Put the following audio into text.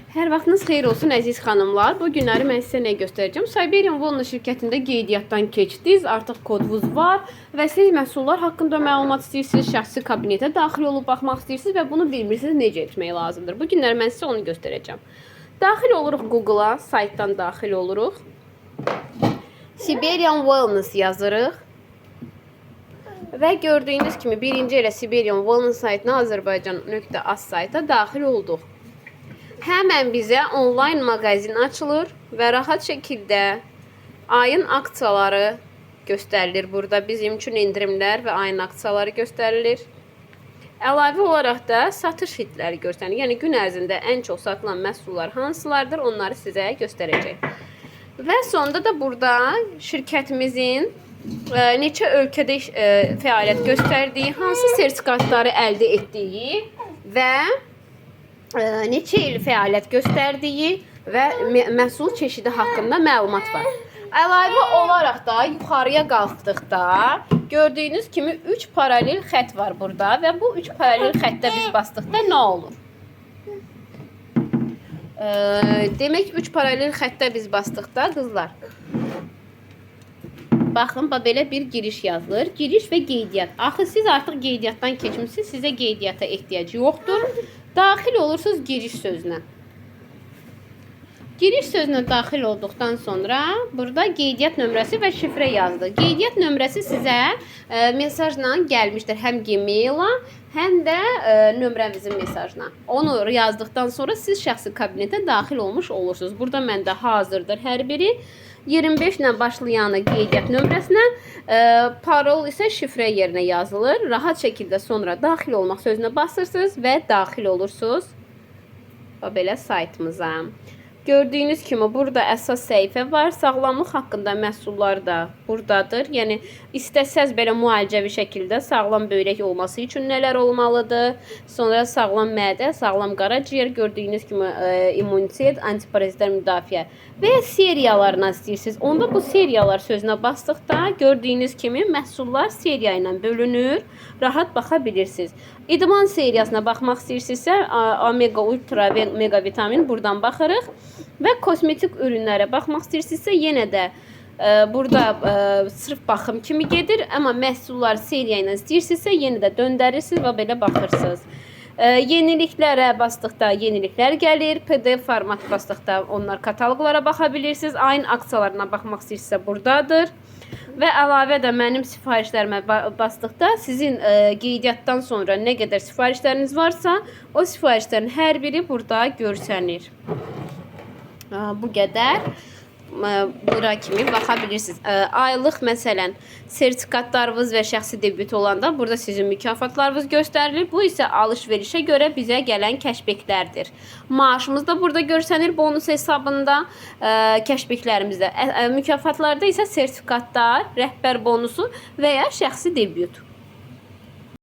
Hər vaxtınız xeyir olsun əziz xanımlar. Bu günləri mən sizə nə göstərəcəm? Siberian Wellness şirkətində qeydiyyatdan keçdiniz, artıq kodunuz var və siz məhsullar haqqında məlumat istəyirsiniz, şəxsi kabinetə daxil olub baxmaq istəyirsiniz və bunu bilmirsiniz necə etmək lazımdır. Bu günləri mən sizə onu göstərəcəm. Daxil oluruq Google-a, saytdan daxil oluruq. Siberian Wellness yazırıq. Və gördüyünüz kimi birinci elə Siberian Wellness saytına Azərbaycan.az sayta daxil olduq. Həmən bizə onlayn mağazin açılır və rahat şəkildə ayın aksiyaları göstərilir burada. Bizim üçün endirimlər və ayın aksiyaları göstərilir. Əlavə olaraq da satış hitləri göstərilir. Yəni gün ərzində ən çox satılan məhsullar hansılardır, onları sizə göstərəcək. Və sonda da burada şirkətimizin neçə ölkədə fəaliyyət göstərdiyi, hansı sertifikatları əldə etdiyi və neçə il fəaliyyət göstərdiyi və məhsul çeşidi haqqında məlumat var. Əlavə olaraq da yuxarıya qalxdıqda gördüyünüz kimi 3 paralel xətt var burada və bu 3 paralel xəttə biz basdıqda nə olur? Demək 3 paralel xəttə biz basdıqda qızlar, baxın, bax belə bir giriş yazılır. Giriş və qeydiyyat. Axı siz artıq qeydiyyatdan keçmisiniz, sizə qeydiyyata ehtiyac yoxdur. Daxil olursunuz giriş sözünə. Giriş sözünə daxil olduqdan sonra burada qeydiyyat nömrəsi və şifrə yazılır. Qeydiyyat nömrəsi sizə mesajla gəlmişdir. Həm Gmail-a, həm də nömrənizin mesajına. Onu yazdıqdan sonra siz şəxsi kabinetə daxil olmuş olursunuz. Burada məndə hazırdır hər biri. 25 ilə başlayanı qeydiyyat nömrəsinə, parol isə şifrə yerinə yazılır. Rahat şəkildə sonra daxil olmaq sözünə basırsınız və daxil olursunuz. Bax belə saytımıza. Gördüyünüz kimi burada əsas səhifə var. Sağlamlıq haqqında məhsullar da buradadır. Yəni istəsəz belə müalicəvi şəkildə sağlam böyrək olması üçün nələr olmalıdır? Sonra sağlam mədə, sağlam qaraciyər, gördüyünüz kimi immunitet, antiparazitlər müdafiə və ya seriyalarla istəyirsiniz. Onda bu seriyalar sözünə basdıqda gördüyünüz kimi məhsullar seriya ilə bölünür. Rahat baxa bilirsiniz. İdman seriyasına baxmaq istəyirsinizsə, omega ultra və mega vitamin buradan baxırıq. Və kosmetik ürünlərə baxmaq istəyirsinizsə, yenə də burada sırf baxım kimi gedir, amma məhsullar seriya ilə istəyirsinizsə, yenə də döndərirsiniz və belə baxırsınız. Yeniliklərə basdıqda yeniliklər gəlir. PDF format basdıqda onlar kataloqlara baxa bilirsiniz. Ayın aksiyalarına baxmaq istəyirsinizsə buradadır. Və əlavə də mənim sifarişlərimə basdıqda sizin qeydiyyatdan sonra nə qədər sifarişləriniz varsa, o sifarişlərin hər biri burada görsənir. Bu qədər. Bura kimi baxa bilirsiniz. Aylıq məsələn sertifikatlarınız və şəxsi debüt olanda burada sizin mükafatlarınız göstərilir. Bu isə alış-verişə görə bizə gələn cashbacklərdir. Maaşımız da burada görsənir bonus hesabında, cashbacklərimizdə. Mükafatlarda isə sertifikatlar, rəhbər bonusu və ya şəxsi debüt.